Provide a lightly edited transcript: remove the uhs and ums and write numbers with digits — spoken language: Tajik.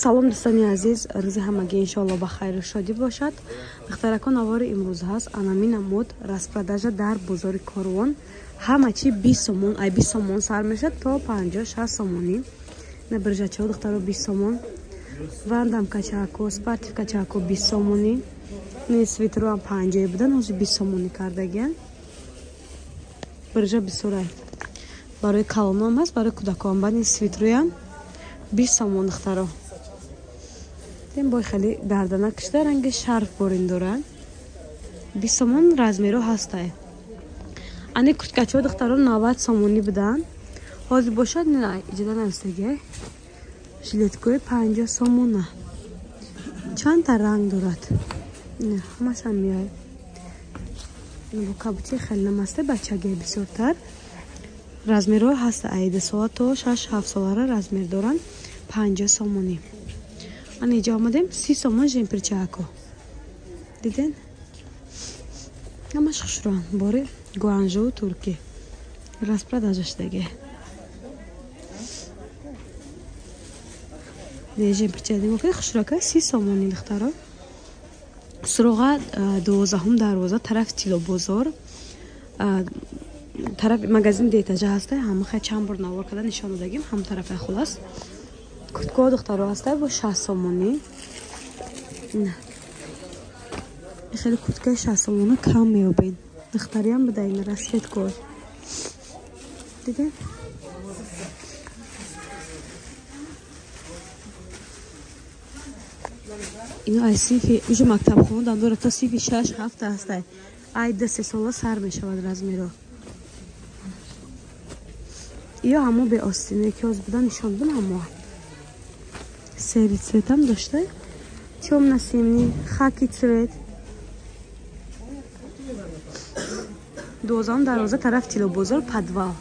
Салом дӯстони азиз, рӯзи ҳамагӣ иншоалло ба хайру шодӣ бошад. Духтаракон, навори имрӯз ҳаст анами намуд распродажа дар бозори Корвон. Ҳама чи 20 сомон, ай 20 сомон сар мешад то 50-60 сомонӣ. На биржачаҳо духтаро 20 сомон, вандам качако, спартив качако 20 сомонӣ, не свитероам 50 будан, ҳозир 20 сомонӣ кардагиян. Биржа бисёрай. Барои калонам ҳаст, барои кӯдакон. Баъд ин свитероям 20 сомон духтаро. Дем бой хеле гардана кишида ранги шарф борин дорад. 20 сомон размеро ҳастай. Ани курткачаҳо духтаро 90 сомонӣ буданд. Ҳозир бошад не, иҷода навистагиай. Жилеткои 50 сомона. Чандта ранг дорад. Не, ҳамашам меояд. Бо кабути хеле намасте бачагиай бисёртар. Размерҳо ҳаста ай 2 сола то 6-7 солара размер доранд. 50 сомонӣ. Ана иҷо омадем 30 сомон жемперчаако. Диден? Ҳамаш хушрӯянд. Бори Гуанжоу Турки. Распродажа шудаги. Не жемперча нигоҳ кунед, хушрӯяка 30 сомонӣ духтаро. Суроға 12-ум дарвоза тарафи Тилобозор. Тараф магазин деэтажа ҳаста, ҳама хай чанд бор навор карда нишон додагим, ҳам тарафи хулас. Курткаҳо духтаро ҳаста бо 60 сомонӣ. Хеле курткаи 60 сомона кам меёбед. Духтариам буда ин расцветко. Дидед? Ино ай синфи уже мактабхона дандора то синфи 6-7 ҳастай. Ай 2-3 сола сар мешавад размеро. Ё ҳамо беостине ки ҳозир будан нишон додам ҳамо. Серый цветам дошта. Тёмно-синий, хаки цвет. 12 дарвоза тараф Тилобозор подвал.